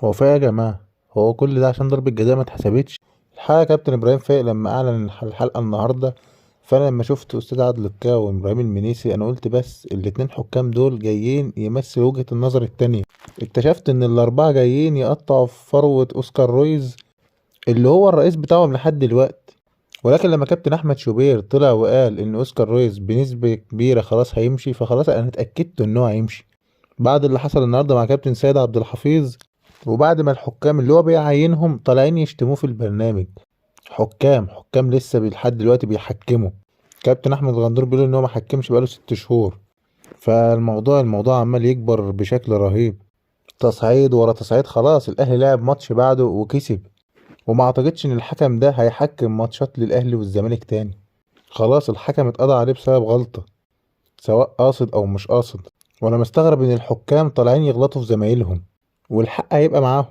هو في إيه يا جماعة؟ هو كل ده عشان ضربة جزاء ما اتحسبتش؟ الحقيقة كابتن إبراهيم فايق لما أعلن الحلقة النهاردة، فأنا لما شفت أستاذ عادل القيعي وإبراهيم المنيسي أنا قلت بس الاتنين حكام دول جايين يمثلوا وجهة النظر التانية. اكتشفت إن الأربعة جايين يقطعوا في فروة أوسكار رويز اللي هو الرئيس بتاعهم لحد دلوقتي. ولكن لما كابتن أحمد شوبير طلع وقال إن أوسكار رويز بنسبة كبيرة خلاص هيمشي، فخلاص أنا اتأكدت إن هو هيمشي بعد اللي حصل النهارده مع كابتن سيد عبد الحفيظ، وبعد ما الحكام اللي هو بيعينهم طالعين يشتموه في البرنامج. حكام لسه لحد دلوقتي بيحكموا. كابتن احمد غندور بيقول ان هو ما حكمش بقاله 6 شهور. فالموضوع عمال يكبر بشكل رهيب، تصعيد ورا تصعيد. خلاص الاهلي لعب ماتش بعده وكسب، وما اعتقدش ان الحكم ده هيحكم ماتشات للاهلي والزمالك تاني. خلاص الحكم اتقضى عليه بسبب غلطة، سواء قاصد او مش قاصد. وانا مستغرب ان الحكام طالعين يغلطوا في زمايلهم، والحق هيبقى معاهم.